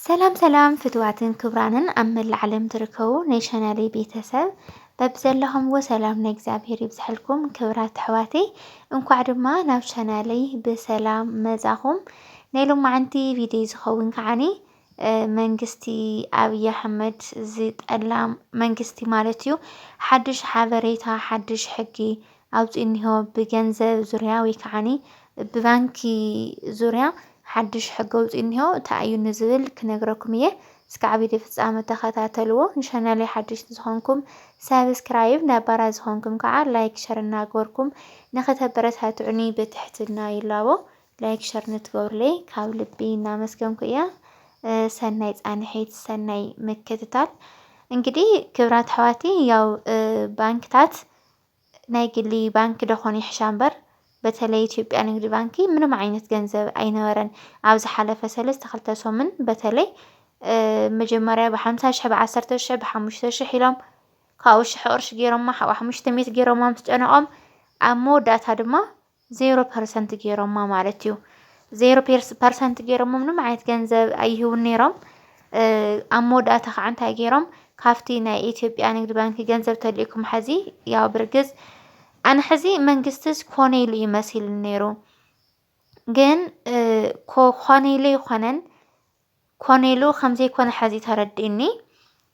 ሰላም ሰላም ፍትዋትን ክብራንን ኣብ መላእ ዓለም ትርከቡ ናይ ቻናለይ ቤተሰብ፣ በብዘለኹምዎ ሰላም ናይ እግዚኣብሔር ይብዝሐልኩም። ክብራት ኣሕዋተይ፣ እንኳዕ ድማ ናብ ቻናለይ ብሰላም መጻኹም። ናይ ሎማዓንቲ ቪድዮ ዝኸውን ከዓኒ፣ እ፣ መንግስቲ ኣብይ ኣሕመድ ዝጠላ መንግስቲ ማለት እዩ፣ ሓድሽ ሓበሬታ፣ ሓድሽ ሕጊ ኣውፂኡ እኒሆ። ብገንዘብ ዙርያ ወይ ከዓኒ ብባንኪ ዙርያ ሓድሽ ሕጊ ኣውፂኡ እኒሆ። እንታይ እዩ ንዝብል ክነግረኩም እየ። እስካዕ ቪድዮ ፍጻመ ተኸታተልዎ። ንቻናለይ ሓደሽቲ ዝኾንኩም ሳብስክራይብ፣ ነባራት ዝኾንኩም ከዓ ላይክ፣ ሸር እናገበርኩም ንኸተበረታትዑኒ ብትሕትና ይላቦ። ላይክ፣ ሸር ንትገብሩለይ ካብ ልቢ እናመስገንኩ እያ። እ፣ ሰናይ ጻንሒት፣ ሰናይ ምክትታል። እንግዲህ ክብራት ኣሕዋቲ፣ ያው፣ እ፣ ባንክታት ናይ ግሊ ባንክ ደኾን ይሕሻ እምበር፣ በተለይ ኢትዮጵያ ንግዲ ባንኪ ምንም ዓይነት ገንዘብ ኣይነበረን። ኣብ ዝሓለፈ ሰለስተ ክልተ ሰሙን በተለይ፣ እ፣ መጀመርያ ብሓምሳ ሽሕ፣ ብዓሰርተ ሽሕ፣ ብሓሙሽተ ሽሕ ኢሎም፣ ካብኡ ሽሕ ቅርሺ ገይሮማ፣ ካብኡ ሓሙሽተ ሚእቲ ገይሮማ ምስ ጨነቖም፣ ኣብ መወዳእታ ድማ ዜሮ ፐርሰንት ገይሮማ ማለት እዩ። ዜሮ ፐርስ-፣ ፐርሰንት ገይሮሞ፣ ምንም ዓይነት ገንዘብ ኣይህቡን ነይሮም። እ፣ ኣብ መወዳእታ ከዓ እንታይ ገይሮም? ካብቲ ናይ ኢትዮጵያ ንግዲ ባንኪ ገንዘብ ተልኢኩም ሐዚ፣ ያው ብርግጽ ኣነ ሐዚ መንግስትስ ኮነ ኢሉ እዩ መሲሉኒ ነይሩ። ግን፣ እ፣ ኮ-፣ ኮነ ኢሉ ኣይኮነን፣ ኮነ ኢሉ ከም ዘይኮነ ሐዚ ተረዲእኒ።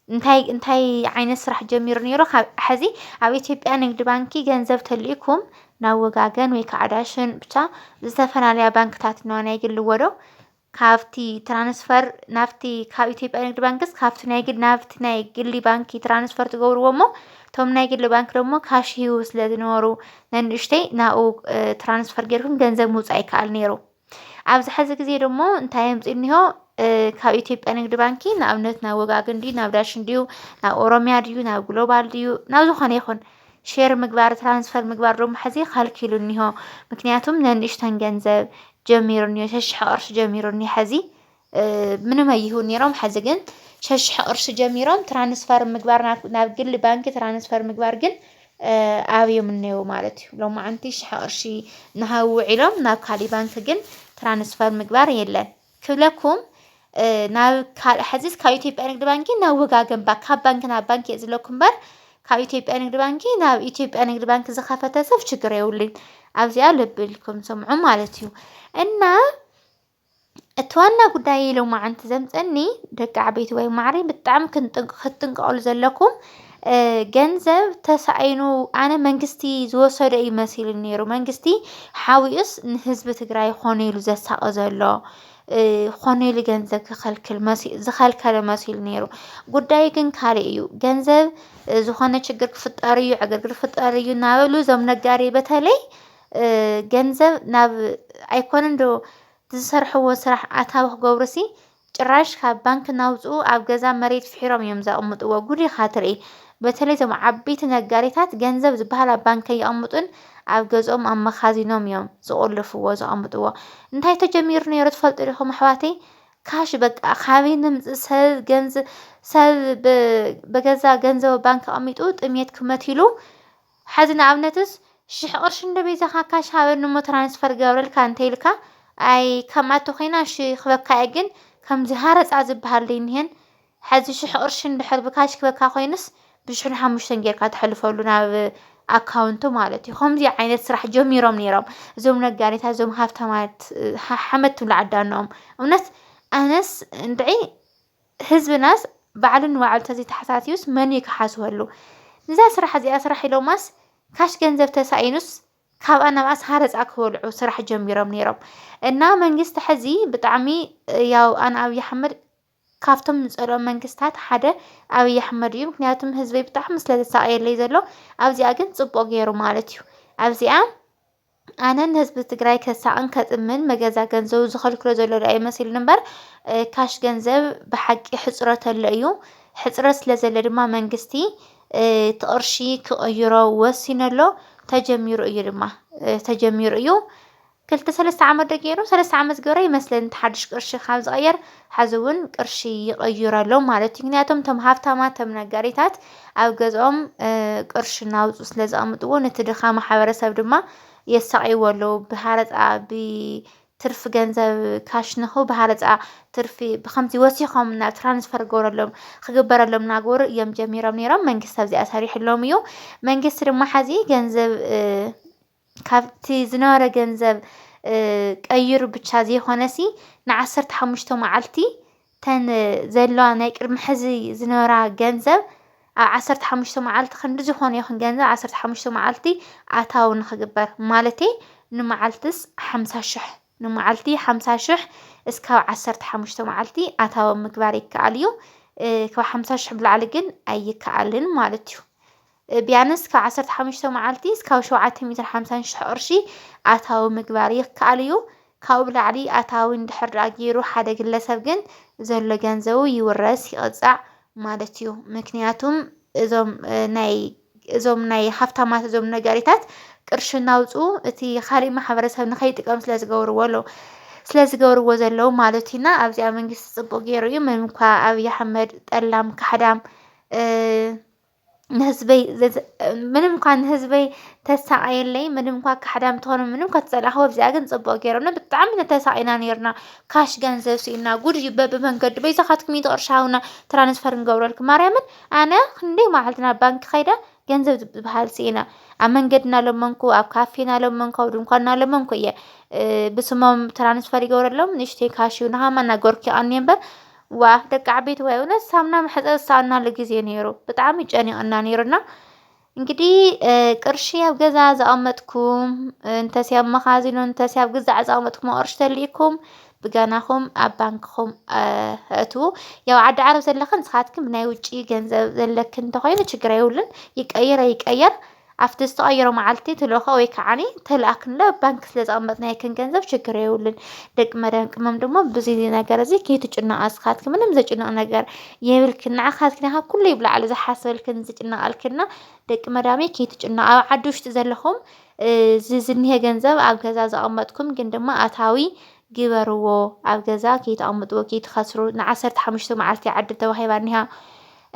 እንታይ፣ እንታይ ዓይነት ስራሕ ጀሚሩ ነይሩ? ካብ ሐዚ ኣብ ኢትዮጵያ ንግዲ ባንኪ ገንዘብ ተልኢኩም ናብ ወጋገን ወይ ከዓ ዳሽን፣ ብቻ ዝተፈላለያ ባንክታት ነዋ ናይ ግሊ ወዶ፣ ካብቲ ትራንስፈር ናብቲ፣ ካብ ኢትዮጵያ ንግዲ ባንክስ ካብቲ ናይ ግል ናብቲ ናይ ግሊ ባንኪ ትራንስፈር ትገብርዎ እሞ፣ እቶም ናይ ግሊ ባንክ ደሞ ካሽ ሂቡ ስለ ዝነበሩ፣ ነንእሽተይ ናብኡ፣ እ፣ ትራንስፈር ጌርኩም ገንዘብ ምውፃእ ይከኣል ነይሩ። ኣብዚ ሐዚ ግዜ ደሞ እንታይ የምፅእ እኒሆ? እ፣ ካብ ኢትዮጵያ ንግዲ ባንኪ ንኣብነት ናብ ወጋገን ድዩ፣ ናብ ዳሽን ድዩ፣ ናብ ኦሮሚያ ድዩ፣ ናብ ግሎባል ድዩ፣ ናብ ዝኾነ ይኹን ሼር ምግባር፣ ትራንስፈር ምግባር ደሞ ሐዚ ከልኪሉ እኒሆ። ምክንያቱም ነንእሽተን ገንዘብ ጀሚሩ እኒሆ፣ ሸሽሕ ቅርሺ ጀሚሩ እኒሆ ሐዚ። እ፣ ምንም ኣይህቡ ነይሮም። ሐዚ ግን ሸሽሕ ቅርሺ ጀሚሮም ትራንስፈር ምግባር፣ ናብ፣ ናብ ግሊ ባንኪ ትራንስፈር ምግባር ግን፣ እ፣ ኣብዮም እነየው ማለት እዩ። ሎማዓንቲ ሽሕ ቅርሺ ንሃቡ ውዒሎም ናብ ካሊእ ባንክ ግን ትራንስፈር ምግባር የለን ክብለኩም። እ፣ ናብ ካልእ፣ ሐዚስ ካብ ኢትዮጵያ ንግዲ ባንኪ ናብ ወጋገን ባንክ፣ ካብ ባንኪ ናብ ባንኪ እየ ዝብለኩም እምበር፣ ካብ ኢትዮጵያ ንግዲ ባንኪ ናብ ኢትዮጵያ ንግዲ ባንክ ዝኸፈተ ሰብ ችግር የብሉን። ኣብዚኣ ልቢ ኢልኩም ስምዑ ማለት እዩ። እና እቲ ዋና ጉዳይ ሎማዓንቲ ዘምፀኒ፣ ደቂ ዓበይቲ ወይ ማዕረይ፣ ብጣዕሚ ክንጥንቅ-፣ ክትጥንቀቕሉ ዘለኩም፣ እ፣ ገንዘብ ተሳኢኑ፣ ኣነ መንግስቲ ዝወሰዶ እዩ መሲሉ ነይሩ። መንግስቲ ሓዊኡስ ንህዝቢ ትግራይ ኾነ ኢሉ ዘሳቐ ዘሎ፣ እ፣ ኾነ ኢሉ ገንዘብ ክኸልክል መሲ-፣ ዝኸልከለ መሲሉ ነይሩ። ጉዳዩ ግን ካልእ እዩ። ገንዘብ፣ እ፣ ዝኾነ ችግር ክፍጠር እዩ፣ ዕግርግር ክፍጠር እዩ እናበሉ እዞም ነጋዴ በተለይ፣ እ፣ ገንዘብ ናብ ኣይኮነን ዶ ዝሰርሕዎ ስራሕ ኣታዊ ክገብሩሲ፣ ጭራሽ ካብ ባንክ እናውፅኡ ኣብ ገዛ መሬት ፍሒሮም እዮም ዘቕምጥዎ። ጉድ ኢኻ ትርኢ። በተለይ እዞም ዓበይቲ ነጋዴታት ገንዘብ ዝበሃል ኣብ ባንክ ኣየቕምጡን፣ ኣብ ገዝኦም ኣብ መኻዚኖም እዮም ዝቑልፍዎ፣ ዘቐምጥዎ። እንታይ ተጀሚሩ ነይሩ ትፈልጡ ዲኹም ኣሕዋተይ? ካሽ በቃ ካበይ ንምፅእ? ሰብ ገንዘ-፣ ሰብ ብ-፣ በገዛ ገንዘቡ ባንክ ኣቐሚጡ ጥሜት ክመት ኢሉ። ሐዚ ንኣብነትስ ሽሕ ቅርሺ እንዶ ቤዛኻ ካሽ ሃበኒ እሞ ትራንስፈር ገብረልካ እንተ ኢልካ፣ ኣይ ከምኣ እንተ ኮይና እሺ ክበካ እየ፣ ግን ከምዚ ሃረፃ ዝበሃል ዶ እኒሀን? ሐዚ ሽሕ ቅርሺ እንድሕር ብካሽ ክበካ ኮይኑስ ብሽሕን ሓሙሽተን ጌርካ ተሕልፈሉ ናብ ኣካውንቱ ማለት እዩ። ከምዚ ዓይነት ስራሕ ጀሚሮም ነይሮም እዞም ነጋዴታት፣ እዞም ሃብታማት፣ ሓ-፣ ሓመድ ትብሉ ዓዳኖም። እውነት ኣነስ እንድዒ ህዝብናስ ባዕሉ ንባዕሉ ተዘይተሓሳሲዩስ መን እዩ ክሓስበሉ? ንዛ ስራሕ እዚኣ ስራሕ ኢሎማስ ካሽ ገንዘብ ተሳኢኑስ ካብኣ ናብኣስ ሃረፃ ክበልዑ ስራሕ ጀሚሮም ነይሮም። እና መንግስቲ ሕዚ ብጣዕሚ፣ ያው ኣነ ኣብይ ኣሕመድ ካብቶም ዝፀልኦም መንግስታት ሓደ ኣብይ ኣሕመድ እዩ። ምክንያቱም ህዝበይ ብጣዕሚ ስለ ዘሳቀየለይ ዘሎ፣ ኣብዚኣ ግን ፅቡቅ ገይሩ ማለት እዩ። ኣብዚኣ ኣነ ንህዝቢ ትግራይ ከሳቕን ከጥምን መገዛ ገንዘቡ ዝኸልክሎ ዘሎ ዶ ኣይመስልን እምበር፣ እ፣ ካሽ ገንዘብ ብሓቂ ሕፅረት ኣሎ እዩ። ሕፅረት ስለ ዘሎ ድማ መንግስቲ፣ እ፣ እቲ ቅርሺ ክቕይሮ ወሲኑ ኣሎ። ተጀሚሩ እዩ ድማ፣ እ፣ ተጀሚሩ እዩ። ክልተ ሰለስተ ዓመት ዶ ገይሩ? ሰለስተ ዓመት ገይሩ ይመስለኒ፣ እቲ ሓድሽ ቅርሺ ካብ ዝቐየር፣ ሐዚ እውን ቅርሺ ይቕይሩ ኣለዉ ማለት እዩ። ምክንያቱም እቶም ሃብታማት፣ እቶም ነጋዴታት ኣብ ገዝኦም፣ እ፣ ቅርሺ እናውፅኡ ስለ ዘቐምጥዎ፣ ነቲ ድኻ ማሕበረሰብ ድማ የሳቕይዎ ኣለዉ። ብሃረፃ፣ ብ-፣ ትርፊ ገንዘብ ካሽ ንኽብሃለፃ ትርፊ ብከምዚ ወሲኾም ናብ ትራንስፈር ክገብረሎም ክግበረሎም እናገበሩ እዮም ጀሚሮም ነይሮም። መንግስቲ ኣብዚኣ ሰሪሕሎም እዩ። መንግስቲ ድማ ሓዚ ገንዘብ ካብቲ ዝነበረ ገንዘብ ቀይሩ ብቻ ዘይኮነሲ ንዓሰርተ ሓሙሽተ መዓልቲ ተን ዘለዋ ናይ ቅድሚ ሕዚ ዝነበራ ገንዘብ ኣብ ዓሰርተ ሓሙሽተ መዓልቲ ክንዲ ዝኾነ ይኹን ገንዘብ ዓሰርተ ሓሙሽተ መዓልቲ ኣታዊ ንኽግበር ማለተይ ንመዓልትስ ሓምሳ ሽሕ ንመዓልቲ ሓምሳ ሽሕ እስካብ ዓሰርተ ሓሙሽተ መዓልቲ ኣታዊ ምግባር ይከኣል እዩ። ካብ ሓምሳ ሽሕ ብላዕሊ ግን ኣይከኣልን ማለት እዩ። ቢያንስ ካብ ዓሰርተ ሓሙሽተ መዓልቲ እስካብ ሸውዓተ ሚእትን ሓምሳን ሽሕ ቅርሺ ኣታዊ ምግባር ይከኣል እዩ። ካብኡ ብላዕሊ ኣታዊ እንድሕር ደኣ ገይሩ ሓደ ግለሰብ ግን ዘሎ ገንዘቡ ይውረስ ይቕጻዕ ማለት እዩ። ምክንያቱም እዞም ናይ እዞም ናይ ሃፍታማት እዞም ነጋዴታት ቅርሺ እናውፅኡ እቲ ካሊእ ማሕበረሰብ ንኸይጥቀም ስለ ዝገብርዎ ኣለዉ ስለ ዝገብርዎ ዘለዉ ማለት ኢና። ኣብዚኣ መንግስቲ ፅቡቅ ገይሩ እዩ። ምንም እኳ ኣብይ ኣሕመድ ጠላም ካሕዳም ንህዝበይ ምንም እኳ ንህዝበይ ተሳቀየለይ ምንም እኳ ካሕዳም ትኾኑ ምንም እኳ ትፀላእኽዎ ኣብዚኣ ግን ፅቡቅ ገይሮም ብጣዕሚ ተሳቂና ነይርና። ካሽ ገንዘብ ስኢና ጉድ እዩ በብመንገዱ በይዛኻትኩም ኢቲ ቅርሺ ሃቡና ትራንስፈር ንገብረልኩም ማርያምን ኣነ ክንደይ መዓልቲ ናብ ባንኪ ከይደ ገንዘብ ዝበሃል ስኢነ ኣብ መንገዲ እናለመንኩ ኣብ ካፌ እናለመንኩ ኣብ ድንኳን እናለመንኩ እየ ብስሞም ትራንስፈር ይገብረሎም ንእሽተይ ካሽ እዩ ንሃማ እናገርኩ ይቐኒ እምበር ዋእ ደቂ ዓበይቲ ዋይ እውነት ሳሙና መሕፀቢ ዝሰኣናሉ ግዜ ነይሩ ብጣዕሚ ጨኒቕና ነይሩና። እንግዲህ ቅርሺ ኣብ ገዛ ዘቐመጥኩም እንተሲ ኣብ መኻዚኖ እንተሲ ኣብ ግዛዕ ዘቐመጥኩም ቅርሺ ተልኢኩም ብጋናኹም ኣብ ባንክኹም ኣእትዉ። ያው ዓዲ ዓረብ ዘለኽን ንስኻትክን ብናይ ውጪ ገንዘብ ዘለክን እንተኾይኑ ችግር የብሉን። ይቀየር ኣይቀየር ኣብቲ ዝተቐየሮ መዓልቲ ትልእኾ ወይ ከዓኒ ተልኣክንለ ኣብ ባንክ ስለ ዘቐመጥናየክን ገንዘብ ችግር የብሉን። ደቂ መዳም ቅመም ድማ ብዚ ነገር እዚ ከይትጭነቓ ንስኻትክን ምንም ዘጭንቕ ነገር የብልክን። ንዓኻትክን ኢኻ ኩሉ ብላዕሊ ዝሓስበልክን ዝጭነቐልክን እና ደቂ መዳመይ ከይትጭነቑ። ኣብ ዓዲ ውሽጢ ዘለኹም እዚ ዝኒሀ ገንዘብ ኣብ ገዛ ዘቐመጥኩም ግን ድማ ኣታዊ ግበርዎ ኣብ ገዛ ከይተቐምጥዎ ከይትኸስሩ ንዓሰርተ ሓሙሽተ መዓልቲ ዓዲ ተዋሂባ እኒሃ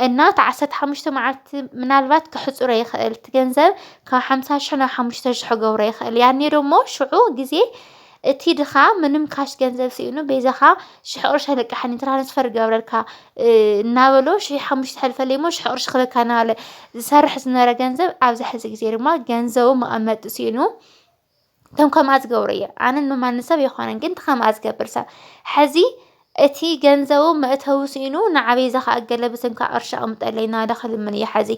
እና እቲ ዓሰርተ ሓሙሽተ መዓልቲ ምናልባት ክሕፅሮ ይኽእል እቲ ገንዘብ ካብ ሓምሳ ሽሕ ናብ ሓሙሽተ ሽሕ ክገብሮ ይኽእል ያኔ ደሞ ሽዑ ግዜ እቲ ድኻ ምንም ካሽ ገንዘብ ስኢኑ ቤዛኻ ሽሕ ቅርሺ ልቃሕኒ ትራንስፈር ገብረልካ እናበሎ ሽሕ ሓሙሽተ ሕልፈልይ ሞ ሽሕ ቅርሺ ክበካ እናበለ ዝሰርሕ ዝነበረ ገንዘብ ኣብዚ ሕዚ ግዜ ድማ ገንዘቡ መቐመጢ ስኢኑ እቶም ከምኣ ዝገብሩ እየ ኣነ ንማን ሰብ ይኾነን ግን ከምኣ ዝገብር ሰብ ሕዚ እቲ ገንዘቡ መእተዊ ስኢኑ ንዓበይ ዘኸ ኣገለ ብስምካ ቅርሺ ኣቕምጠለይ እናበለ ክልምን እየ ሕዚ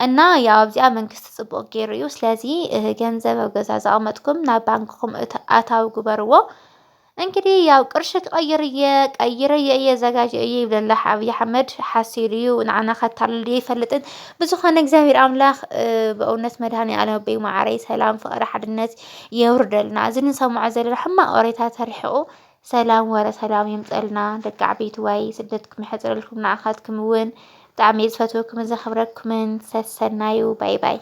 እና ያው ኣብዚኣ መንግስቲ ፅቡቅ ገይሩ እዩ ስለዚ ገንዘብ ኣብ ገዛ ዘቐመጥኩም ናብ ባንክኹም ኣታዊ ግበርዎ እንግዲህ ያው ቅርሺ ክቐይር እየ ቀይረ እየ እየ ዘጋጀ እየ ይብለላ ኣብይ ኣሕመድ ሓሲሩ እዩ ንዓና ከታልል እየ ይፈልጥን ብዝኾነ እግዚኣብሔር ኣምላኽ በእውነት መድሃኒ ኣለም ኣበይ ማዓረይ ሰላም ፍቕሪ ሓድነት የውርደልና እዚ ንሰምዖ ዘለና ሕማቕ ወሬታት ተርሕቑ ሰላም ወረ ሰላም ይምፀልና ደቂ ዓበይቲ ዋይ ስደትኩም ይሕፅረልኩም ንዓኻትኩም እውን ብጣዕሚ ዝፈትወኩም ዘኽብረኩምን ሰሰናዩ ባይ ባይ